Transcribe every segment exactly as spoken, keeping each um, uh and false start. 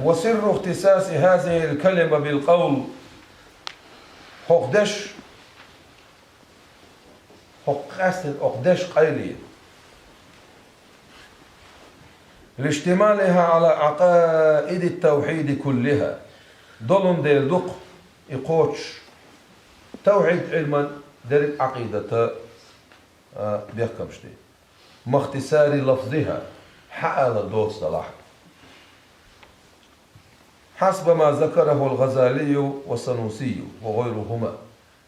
وسر اختصاص هذه الكلمة بالقول. ХӀокху деш, хӀокху къаьстина хӀокху деш къайле. لاشتمالها على عقائد التوحيد كلها. Долун дела ду-кх и кхочуш тавхьид Ӏилман дерриг а Ӏакъидата, а, бехкамаш де. مع اختصار لفظها, хьаалар доцу делахь. حسب ما ذكره الغزالي والسنوسي وغيرهما.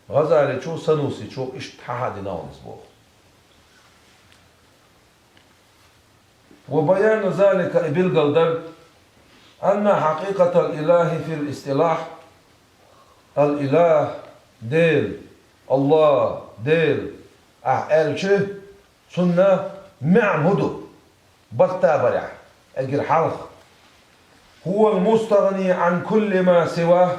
ГӀазаличо, Санусичо иштта хьахьадина хьуна иза боху. وبيان ذلك, и билгалдар, أن حقيقة الإله في الاصطلاح, الإله, Дела, АллахӀ, Дела, ахь аьлча, цунна маьӀна хӀун ду? Барт а барехь, эггара хьалха. هو المستغني عن كل ما سواه.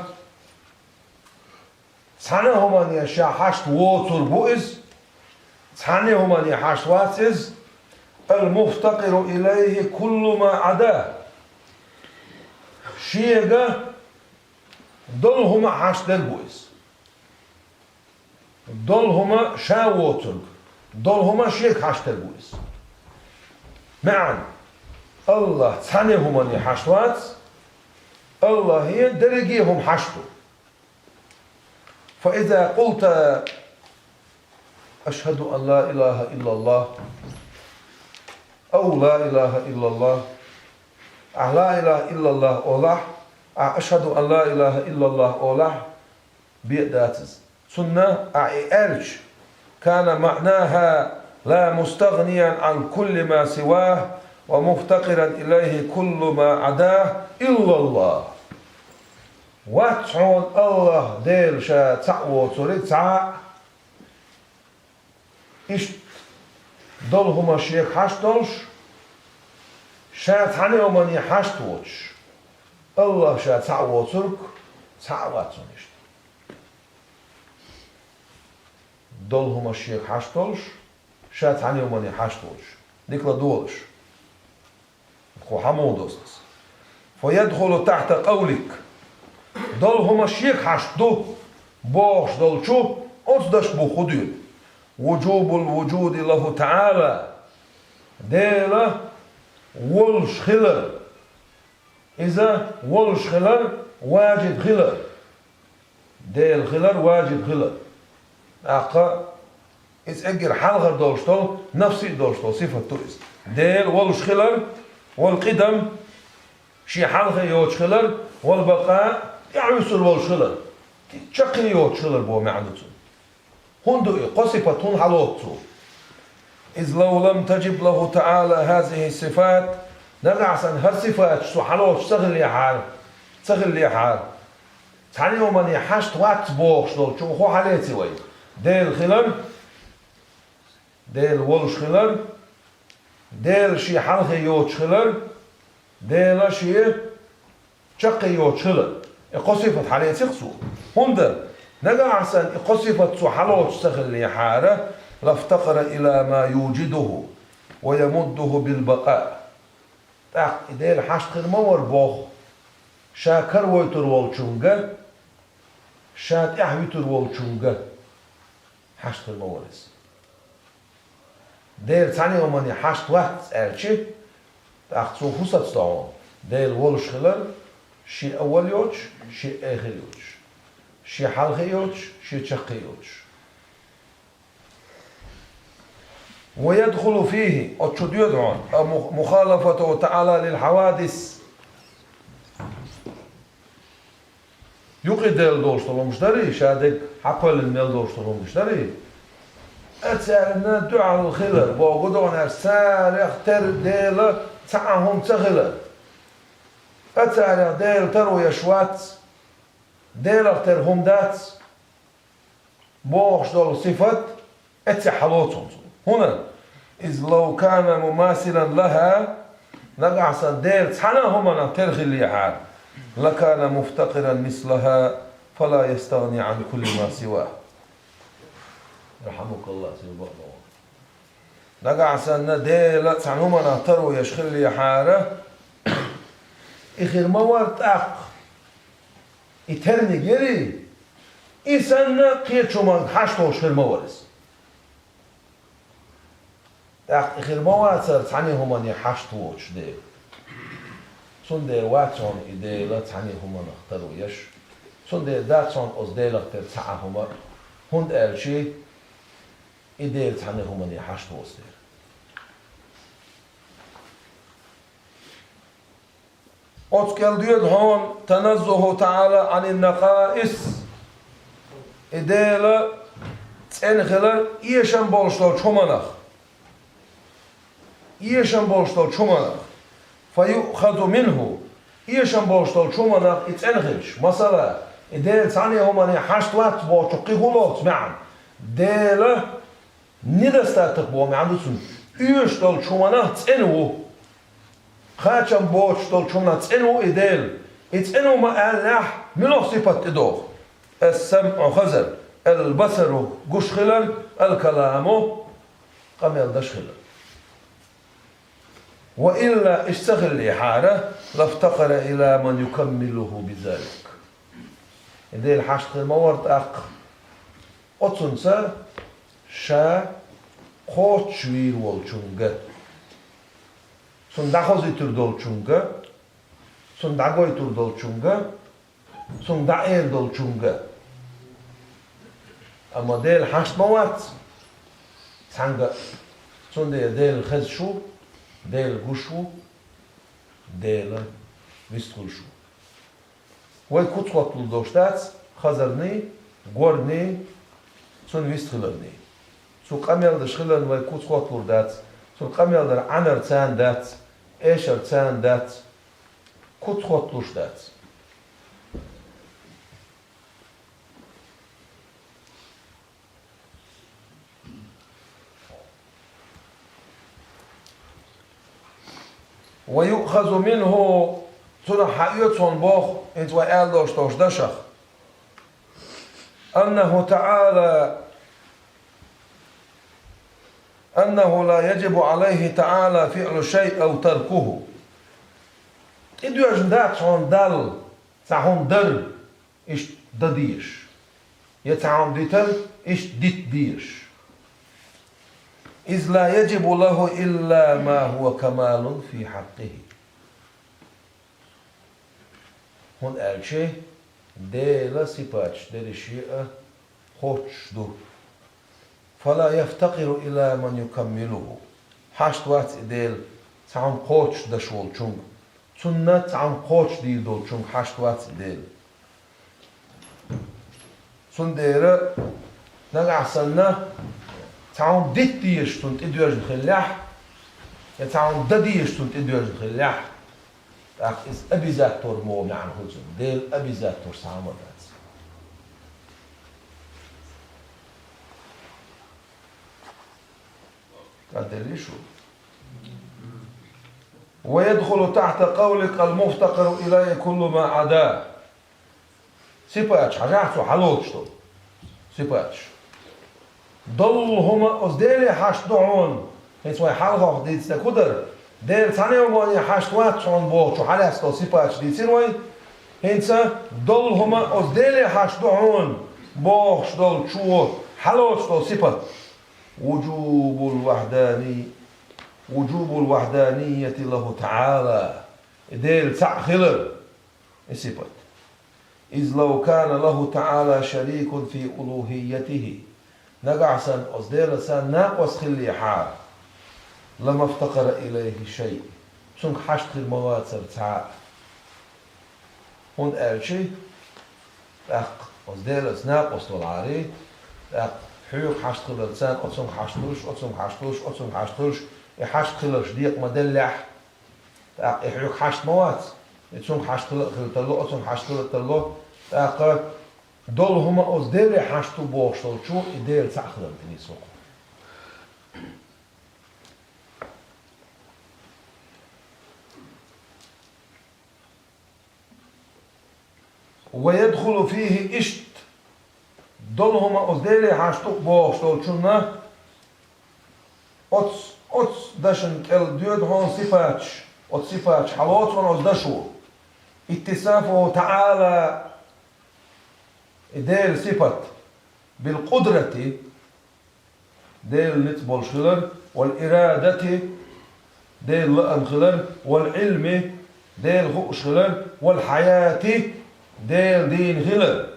Цхьана а хӀумане ша хьашт воцург ву иза, цхьана а хӀумане хьашт вац иза, المفتقر إليه كل ما عداه. Шега долу хӀума а хьашт дерг ву иза. Долу хӀума ша воцург, долу хӀума шега хьашт дерг ву иза. МаьӀна, АллахӀ цхьана а хӀумане хьашт вац, АллахӀе дерриге а хӀума хьашт ду. فإذا قلت: أشهد أن لا إله إلا الله، أو لا إله إلا الله, ахь لا إله إلا الله олахь, ахь أشهد أن لا إله إلا الله олахь, бен дац иза. Цунна ахь и аьлча, كان معناها: لا مستغنيا عن كل ما سواه، ومفتقرا إليه كل ما عداه إلا الله. Вац хьуна АллахӀ Дела ша цхьаъ воцург цхьа а, иштта долу хӀума шега хьашт долуш, ша цхьана а хӀумане хьашт воцуш, АллахӀ ша цхьаъ воцург цхьа а вац хьуна иштта. Долу хӀума шега хьашт долуш, ша цхьана а хӀумане хьашт воцуш, дика ладогӀалаш. Кху хьан муха доцу аса? فيدخل تحت قولك. Долу хӀума шега хьашт ду бохуш долчу оцу дашна бух хӀун дуьйлу? وجوب الوجود له تعالى. Дела волуш хилар. Иза волуш хилар, важиб хилар. Дела хилар, важиб хилар. ТӀаккха иза эггара хьалхара долуш долу, нафси долуш долу сифат ду иза. Дела волуш хилар, вал къидам, шен хьалхе йоцуш хилар, вал бакъа, тӀаьхьа вуьсур волуш хилар. Чаккхе йоцуш хилар боху маьӀна ду цуьнан. ХӀунда ду и кхо сифат, хӀунда хьалоцу цо? إذ لو لم تجب له تعالى هذه الصفات, нагахь санна хӀара сифаташ цо хьалоцуш ца хиллехьара, ца хиллехьара, цхьана а хӀумане хьашт вац бохуш долчу хӀун хьалеци вай? Дела хилар, Дела волуш хилар, Дела шен хьалхе йоцуш хилар, Дела шен чаккхе йоцуш хилар. И кхо сифат хьалецира цо. ХӀунда, нагахь санна и кхо сифат цо хьалоцуш ца хиллехьара, لافتقر إلى ما يوجده ويمده بالبقاء. ТӀаккха и Дела хьашт хир ма вара боху, ша каравойтур волчуьнга, ша тӀаьхьа вуьтур волчуьнга хьашт хир ма вара иза. Дела цхьана а хӀумане хьашт вац аьлча, тӀаккха цо хӀун сацадо хьуна? Дела волуш хилар, шен аввал йоцуш, шен эхир йоцуш, шен хьалхе йоцуш, шен чаккхе йоцуш. ويدخل فيه, оцу чу доьду хьуна, а, му-, مخالفته تعالى للحوادث. Юкъа Дела долуш долу хӀумаш дарий, ша дерг хьакхоьллина мел долуш долу хӀумаш дарий? Царна дуьхьал хилар, боху гу догӀанаш, царах тера Дела цхьа а хӀума ца хилар. Царах Дела таро еш вац, Делах тера хӀума дац бохуш долу сифат эццехь хьалоцу цо. ХӀунда? إذ لو كان مماثلا لها, нагахь санна Дела цхьана а хӀуманах тера хиллехьара, لكان مفتقرا مثلها فلا يستغني عن كل ما سواه. رحمك الله, сийлахь бакъ ма ван. Нагахь санна Дела цхьана хӀуманах таро еш хиллехьара, И хир ма вара тӀаккха. И терниг яри, и санна кхечу хӀуманга хьашт волуш хир ма вара иза. ТӀаккха и хир ма вацара цхьана а хӀумане хьашт воцуш Дела. Цундела вац хьуна и Дела цхьана а хӀуманах таро еш. Цундела дац хьуна оцу Делах тера цхьа а хӀума, хӀунда аьлча и Дела цхьана а хӀумане хьашт воцу дела. Оцу кӀел доьду хьуна таназзуху таӀала Ӏанин накъаис. И Дела цӀена хилар эшам болуш долчу хӀуманах. Эшам болуш долчу хӀуманах. Фа юъхазу минху. Эшам болуш долчу хӀуманах и цӀена хилча. Масала, и Дела цхьана а хӀумане хьашт вац бохучух кхин хӀун лоцу маьӀна? Дела недостаток боху маьӀна ду цуьнан. Оьшуш долчу хӀуманах цӀена ву. Кхачам боцуш долчу хӀуманах цӀена ву и Дела. И цӀена ву ма аьллехь, муьлха сипат тӀедогӀу? Ас-самъу хазар, ал-басару гуш хилар, ал-каламу къамел даш хилар. Ва илла иштта ца хиллехьара, лафтакъара ила ман юкаммилуху бизалик. И Дела хьашт хир ма вара тӀаккха. Оцунца ша кхоччуш вийр волчунга, цунна дӀахозуьйтур долчунга, цунна дӀагойтур долчунга, цунга дӀаэр долчунга. Амма Дела хьашт ма вац цхьаьнга а. Цундела Дела хезаш ву, Дела гуш ву, Дела вистхуьлуш ву. Вай куц хӀотталур долуш дац хазарний, горний, цунна вистхиларний. Цу къамел даш хиларна вай куц хӀотталур дац, цунна къамел дар Ӏанар царна дац, эшар царна дац, куц хӀотталуш дац. Ва юъхазу минху, цунах хьаоьцу хьуна боху, хӀинца вай аьлла долуш долчу дашах. Аннаху таӀала, аннаху ла яжибу Ӏалайхи таӀала фиълу шай ав таркуху. ТӀедоьжна дац хьуна Далла цхьа хӀума дар, иштта дан дезаш, я цхьа хӀума дитар, иштта дита дезаш. Из ла яжибу лаху илла ма хӀуа камалун фи хьаккъихи. ХӀунда аьлча Делан сипаташ дерриш а кхоччуш ду. Фала яфтакъиру ила ман юкаммилуху. Хьашт вац и Дела цхьа хӀума кхоччуш даш волчунга. Цунна цхьа хӀума кхочушдийр долчунга хьашт вац и Дела. Цундела нагахь санна цхьа хӀума дита дезаш цунна тӀедоьжна хиллехь, я цхьа хӀума дан дезаш цунна тӀедоьжна хиллехь, тӀаккха иза обязательно боху маьӀна хуьлу цуьнан. Дела обязательно цхьа хӀума дац. ТӀаделлий шу? Ва ядхулу тахьта къавлик ал-муфтакъару илайхи куллу ма Ӏада. Сипаташ, хьажахьа цо хьалоцуш долу сипаташ. Долу хӀума оцу Деле хьашт ду хьуна. ХӀинца вай хьалхох дийца дерг хӀун дара? Дела цхьана а хӀумане хьашт вац хьуна бохучу хьалаьцна долу сипаташ дийцира вай. ХӀинца долу хӀума оцу Деле хьашт ду хьуна бохуш долчо хьалоцуш долу сипат. Вуджубул вахьдани-, вуджубул вахьданияти лаху таӀала. И Дела цхьаъ хилар, и сипат. Из лав кана лаху таӀала шарикун фи улухиятихи. Нагахь санна оцу Делаца накъост хиллехьара, ламафтакъара илайхи шай. Цунга хьашт хир ма вацара цхьа а. ХӀунда аьлча, тӀаккха оцу Делаца накъост валахьара, тӀаккха хьоьга хьашт хиларца оцунга хьашт хуьлуш, оцунга хьашт хуьлуш, оцунга хьашт хуьлуш, и хьашт хиларш декъа ма деллехь, тӀаккха и хьоьга хьашт ма вац, и цунга хьашт хила а хила тарло, оцунга хьашт хила а тарло, тӀаккха долу хӀума оцу Деле хьашт ду бохуш долчо и Дела цхьаъ хиларна тӀе нийса ву-кх. Ва ядхулу фихи, иштта долу хӀума оцу Деле хьашт ду бохуш долчунна, оцу, оцу дашна кӀел доьду хьуна сипаташ, оцу сипаташ хьалоцу хьуна оцу дашо. اتصافه تعالى, и Делан сипат, بالقدرة, Делан ницкъ болуш хилар, والإرادة, Делан лаам хилар, والعلم, Дела хууш хилар, والحياة, Дела дийна хилар.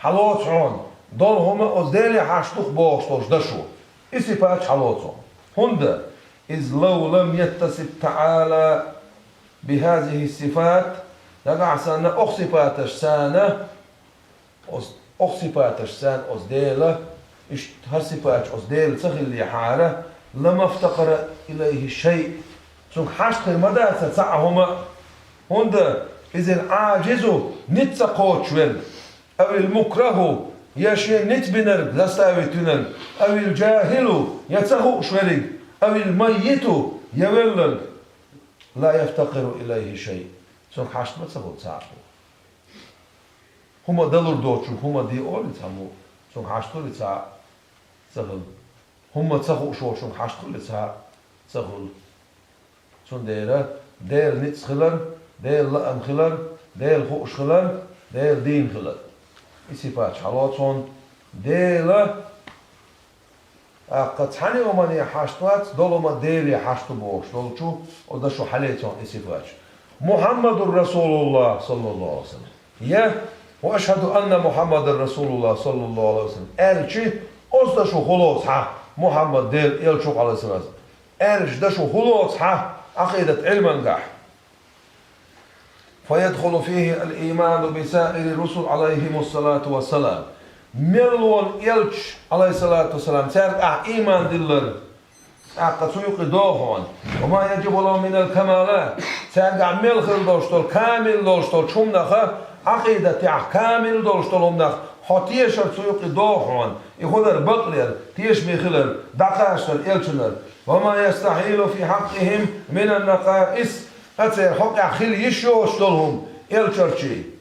Хьалоцу хьуна, долу хӀума оцу Деле хьашт ду-кх бохуш долчу дашо. И сипаташ хьалоцу хьуна. ХӀунда, إذ لو لم يتصف تعالى بهذه الصفات, нагахь санна оха сипаташца, оцу, оха сипаташца оцу Дела, иштта хӀара сипаташ оцу Дела ца хиллехьара, لما افتقر إليه شيء, цуьнга хьашт хир ма дацара цхьа а хӀума. ХӀунда, إذ العاجز, ницкъ ца кхочуш верг, أو المكره, я шен ницкъ бинарг, заставить винарг, أو الجاهل, я ца хууш верг, أو الميت, я велларг, لا يفتقر إليه شيء, цуьнга хьашт ма ца хуьлу цхьа а. ХӀума далур доцучуьнга хӀума де олий цхьаммо, цуьнга хьашт хуьлий цхьа а? Ца хуьлу. ХӀума ца хууш волчуьнга хьашт хуьлий цхьа а? Ца хуьлу. Цундела Делан ницкъ хилар, Делан лаам хилар, Дела хууш хилар, Дела дийна хилар. И сипаташ хьалоцу хьуна. Дела, тӀаккха цхьана а хӀумане хьашт вац, долу хӀума Деле хьашт ду бохуш долчу, оцу дашо хьалоцу хьуна и сипаташ. محمد رسول الله صلى الله عليه وسلم. Я, وأشهد أن محمدا رسول الله صلى الله عليه وسلم аьлча, оцу дашо хӀун лоцу хьан, Мухьаммад Делан элча ву-кх, Ӏалайхиссалату вассалам, аьлча дашо хӀун лоцу хьан Ӏакъидат Ӏилмангахь? فيدخل فيه الإيمان بسائر الرسل عليهم الصلاة والسلام. Мел волу элча, Ӏалайхиссалату вассалам, цаьрга ахь ийман диллар, тӀаккха цу юкъе догӀу хьуна: وما يجب لهم من الكمالات, цаьргахь мел хир долуш долу, камил долуш долчу хӀуманах, Ӏакъидатехь камил долуш долу хӀуманах хьо тешар цу юкъе догӀу хьуна. И хӀун дара? Бакълер, тешаме хилар, дӀакхачар элчанара. وما يستحيل في حقهم من النقائص, ткъа церан хьокъехь хила йиш йоцуш долу хӀума элчанчий.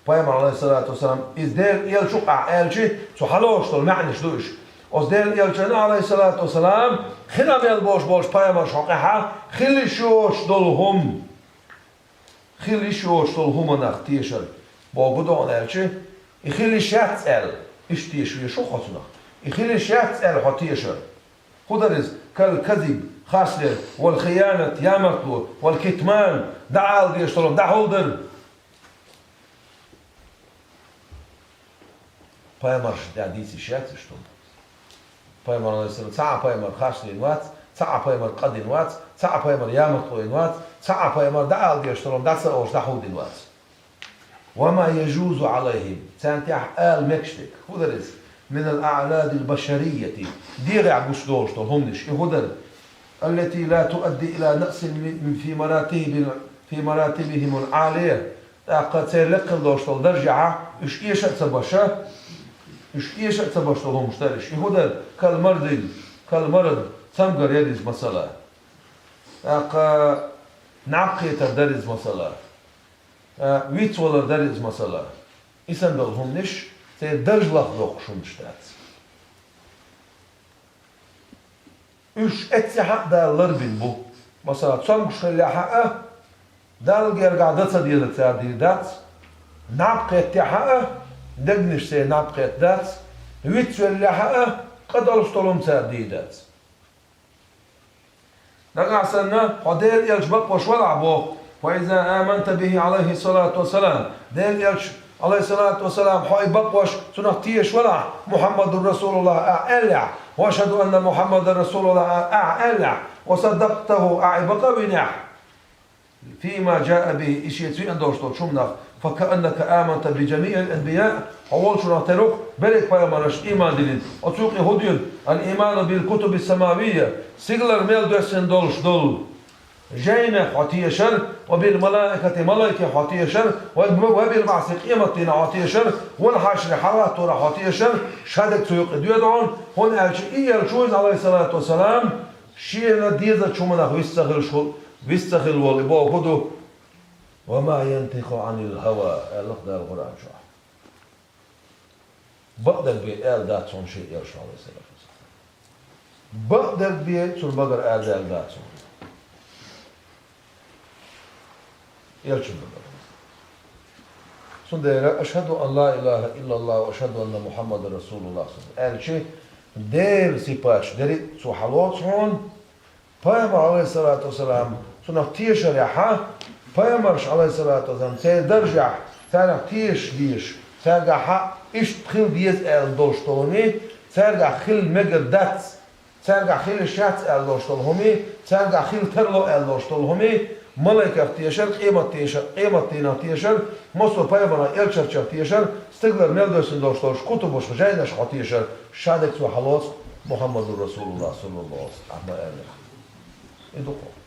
Пайхамар, Ӏалайхиссалату вассалам, иза Делан элча ву-кх ахь аьлча, цу хьалоцуш долу маьӀнаш ду уьш. Оцу Делан элчанна, Ӏалайхиссалату вассалам, хин а мел болуш болчу пайхамаршна хьокъехь хила йиш йоцуш долу хӀума, хила йиш йоцуш долу хӀуманах тешар бохург ду хьуна аьлча, и хила йиш яц аьлла, иштта теша веза хьо цунах. И хила йиш яц аьлла хьо тешар. ХӀун дара иза? كالكذب, харцлер, والخيانة, ямартло, والكتمان, дӀаала дезаш долу хӀума дӀахьулдар. Пайхамаршна тӀехь дийца йиш яц иштта хӀума. Пайхамар, Ӏалайхиссалам, цхьа а пайхамар харцлийна вац, цхьа а пайхамар къа дина вац, цхьа а пайхамар ямартло йина вац, цхьа а пайхамар дӀаала дезаш долу хӀума дӀа ца олуш дӀахьулдина вац. وما يجوز عليهم, царна тӀехь ала мегаш дерг. ХӀун дара иза? من الأعراض البشرية, дегӀехь гуш долуш долу хӀуманаш. И хӀун дара? التي لا تؤدي إلى نقص في مراتب، في مراتبهم العالية. ТӀаккха церан лекха долуш долу даржехь уьш эша а ца беш, уьш эша а ца беш долу хӀуманаш дара уьш. И хӀун дара? كالمرض, كالمرض, цамгар яра иза, масала. ТӀаккха наб кхетар дара иза, масала. А, вицвалар дара иза, масала. И санна долу хӀуманаш церан даржах доккхуш хӀуманаш дац. Уьш эццехь а Дала ларбина бу. Масала, цомгуш хиллехь а, Далла гергахь дан ца дезарг цара дийр дац, наб кхеттехь а, дегнаш церан наб кхетта дац, вицвеллехь а, къа долуш долу хӀума цара дийр дац. Нагахь санна хьо Делан элча бакъвеш валахь боху, فإذا آمنت به عليه الصلاة والسلام, Делан элча, Ӏалайхиссалату вассалам, хьо и бакъвеш, цунах тешаш валахь, محمد رسول الله ахь аьллехь, وأشهد أن محمدا رسول الله ахь аьллехь, وصدقته ахь и бакъ а винехь, فيما جاء به, и шеца веана долуш долчу хӀуманах, فكأنك آمنت بجميع الأنبياء, хьо волчунах тера ву-кх берриг пайхамаршна ийман диллина. Оцу юкъе хӀун дуьйна? الإيمان بالكتب السماوية, стигалара мел доьссина долуш долу жайнех хьо тешар, وبالملائكة, малайкех хьо тешар, وبالبعث, къематдийнах хьо тешар, والحشر, хьалхатторах хьо тешар, шадерг цу юкъе доьду хьуна, хӀунда аьлча и элча ву иза, Ӏалайхиссалату вассалам, шена дезачу хӀуманах вист ца хилла, вист ца хилла волу, и бохург хӀун ду? وما ينطق عن الهوى, аьлла-кх Дала Къуръан чохь. Бакъдерг бен аьлла дац хьуна шен элчано, Ӏалайхиссалату вассалам. Бакъдерг бен цуьнан багара арадаьлла дац хьуна элчан багара. Цундела «Ашхаду ан ла илаха иллаллах ва ашхаду анна Мухаммадан расулуллах» аьлча, Делан сипаташ деррига цо хьалоцу хьуна. Пайхамар, алейхиссалату вассалам, цунах тешарехь, пайхамарш, алейхиссалату вассалам, церан даржехь, царах тешаш дезаш, цаьргахь иштта хила деза аьлла долуш долу хӀума, цаьргахь хила мегар дац, цаьргахь хила йиш яц аьлла долуш долу хӀума, цаьргахь хила тарло аьлла долуш долу хӀума, малайках тешар, къемат теша-, къемат дийнах тешар, массо пайхамарах, элчанчех тешар, стигалара мел доьссина долуш долчу кутубашха, жайнашха тешар, шадерг цо хьалоцу Мухаммадур Расулуллах саллаллаху алейхи ва саллям аьлла. И ду-кх.